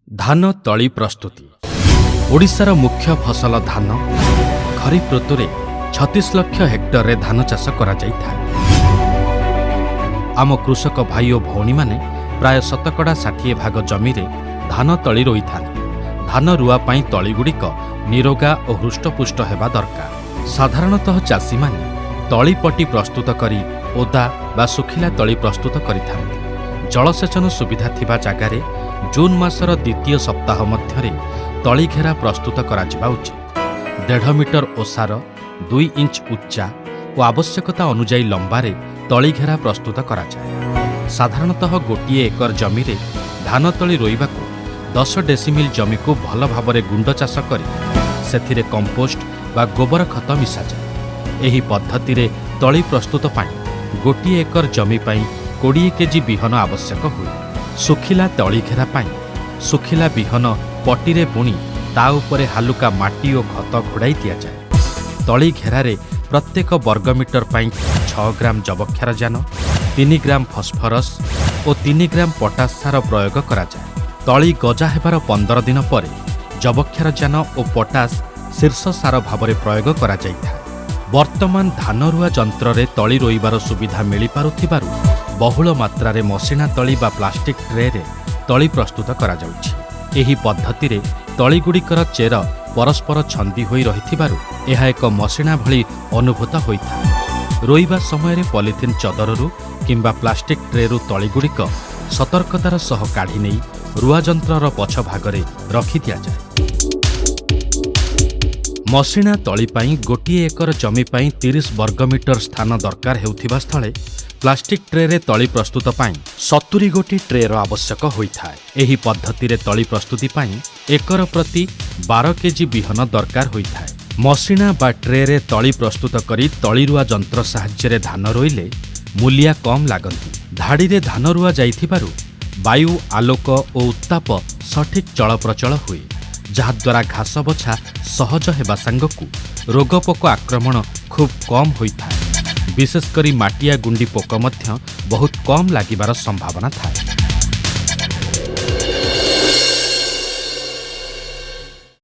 ଧାନ ତଳି ପ୍ରସ୍ତୁତି। ଓଡ଼ିଶାର ମୁଖ୍ୟ ଫସଲ ଧାନ। ଖରିଫ ଋତୁରେ 36 ଲକ୍ଷ ହେକ୍ଟରରେ ଧାନ ଚାଷ କରାଯାଇଥାଏ। ଆମ କୃଷକ ଭାଇ ଓ ଭଉଣୀମାନେ ପ୍ରାୟ 60% ଭାଗ ଜମିରେ ଧାନ ତଳି ରୋଇଥାନ୍ତି। ଧାନ ରୁଆ ପାଇଁ ତଳିଗୁଡ଼ିକ ନିରୋଗା ଓ ହୃଷ୍ଟପୁଷ୍ଟ ହେବା ଦରକାର। ସାଧାରଣତଃ ଚାଷୀମାନେ ତଳି ପଟି ପ୍ରସ୍ତୁତ କରି ଓଦା ବା ଶୁଖିଲା ତଳି ପ୍ରସ୍ତୁତ କରିଥାନ୍ତି। ଜଳସେଚନ ସୁବିଧା ଥିବା ଜାଗାରେ ଜୁନ୍ ମାସର ଦ୍ୱିତୀୟ ସପ୍ତାହ ମଧ୍ୟରେ ତଳି ଘେରା ପ୍ରସ୍ତୁତ କରାଯିବା ଉଚିତ। 1.5 ମିଟର ଓସାର, 2 ଇଞ୍ଚ ଉଚ୍ଚା ଓ ଆବଶ୍ୟକତା ଅନୁଯାୟୀ ଲମ୍ବାରେ ତଳି ଘେରା ପ୍ରସ୍ତୁତ କରାଯାଏ। ସାଧାରଣତଃ 1 ଏକର ଜମିରେ ଧାନ ତଳି ରୋଇବାକୁ 10 ଡେସିମିଲ ଜମିକୁ ଭଲ ଭାବରେ ଗୁଣ୍ଡ ଚାଷ କରି ସେଥିରେ କମ୍ପୋଷ୍ଟ ବା ଗୋବର ଖତ ମିଶାଯାଏ। ଏହି ପଦ୍ଧତିରେ ତଳି ପ୍ରସ୍ତୁତ ପାଇଁ 1 ଏକର ଜମି ପାଇଁ 20 କେଜି ବିହନ ଆବଶ୍ୟକ ହୁଏ। ଶୁଖିଲା ତଳି ଘେରା ପାଇଁ ଶୁଖିଲା ବିହନ ପଟିରେ ବୁଣି ତା ଉପରେ ହାଲୁକା ମାଟି ଓ ଖତ ଘୋଡ଼ାଇ ଦିଆଯାଏ। ତଳି ଘେରାରେ ପ୍ରତ୍ୟେକ ବର୍ଗମିଟର ପାଇଁ 6 ଗ୍ରାମ ଯବକ୍ଷାରଜାନ, 3 ଗ୍ରାମ ଫସ୍ଫରସ୍ ଓ 3 ଗ୍ରାମ ପଟାସ ସାର ପ୍ରୟୋଗ କରାଯାଏ। ତଳି ଗଜା ହେବାର 15 ଦିନ ପରେ ଯବକ୍ଷାରଜାନ ଓ ପଟାସ ଶୀର୍ଷ ସାର ଭାବରେ ପ୍ରୟୋଗ କରାଯାଇଥାଏ। ବର୍ତ୍ତମାନ ଧାନ ରୁଆ ଯନ୍ତ୍ରରେ ତଳି ରୋଇବାର ସୁବିଧା ମିଳିପାରୁଥିବାରୁ ବହୁଳ ମାତ୍ରାରେ ମସିଣା ତଳି ବା ପ୍ଲାଷ୍ଟିକ୍ ଟ୍ରେରେ ତଳି ପ୍ରସ୍ତୁତ କରାଯାଉଛି। ଏହି ପଦ୍ଧତିରେ ତଳିଗୁଡ଼ିକର ଚେର ପରସ୍ପର ଛନ୍ଦି ହୋଇ ରହିଥିବାରୁ ଏହା ଏକ ମସିଣା ଭଳି ଅନୁଭୂତ ହୋଇଥାଏ। ରୋଇବା ସମୟରେ ପଲିଥିନ୍ ଚଦରରୁ କିମ୍ବା ପ୍ଲାଷ୍ଟିକ୍ ଟ୍ରେରୁ ତଳିଗୁଡ଼ିକ ସତର୍କତାର ସହ କାଢ଼ି ନେଇ ରୁଆ ଯନ୍ତ୍ରର ପଛ ଭାଗରେ ରଖିଦିଆଯାଏ। ମସିଣା ତଳି ପାଇଁ 1 ଏକର ଜମି ପାଇଁ 30 ବର୍ଗମିଟର ସ୍ଥାନ ଦରକାର ହେଉଥିବା ସ୍ଥଳେ ପ୍ଲାଷ୍ଟିକ୍ ଟ୍ରେରେ ତଳି ପ୍ରସ୍ତୁତ ପାଇଁ 70 ଗୋଟି ଟ୍ରେର ଆବଶ୍ୟକ ହୋଇଥାଏ। ଏହି ପଦ୍ଧତିରେ ତଳି ପ୍ରସ୍ତୁତି ପାଇଁ ଏକର ପ୍ରତି 12 କେଜି ବିହନ ଦରକାର ହୋଇଥାଏ। ମସିଣା ବା ଟ୍ରେରେ ତଳି ପ୍ରସ୍ତୁତ କରି ତଳି ରୁଆ ଯନ୍ତ୍ର ସାହାଯ୍ୟରେ ଧାନ ରୋଇଲେ ମୂଲିଆ କମ୍ ଲାଗନ୍ତି। ଧାଡ଼ିରେ ଧାନ ରୁଆ ଯାଇଥିବାରୁ ବାୟୁ, ଆଲୋକ ଓ ଉତ୍ତାପ ସଠିକ୍ ଚଳପ୍ରଚଳ ହୁଏ, ଯାହାଦ୍ୱାରା ଘାସ ବଛା ସହଜ ହେବା ସାଙ୍ଗକୁ ରୋଗପୋକ ଆକ୍ରମଣ ଖୁବ୍ କମ୍ ହୋଇଥାଏ। ବିଶେଷ କରି ମାଟିଆ ଗୁଣ୍ଡି ପୋକ ମଧ୍ୟ ବହୁତ କମ୍ ଲାଗିବାର ସମ୍ଭାବନା ଥାଏ।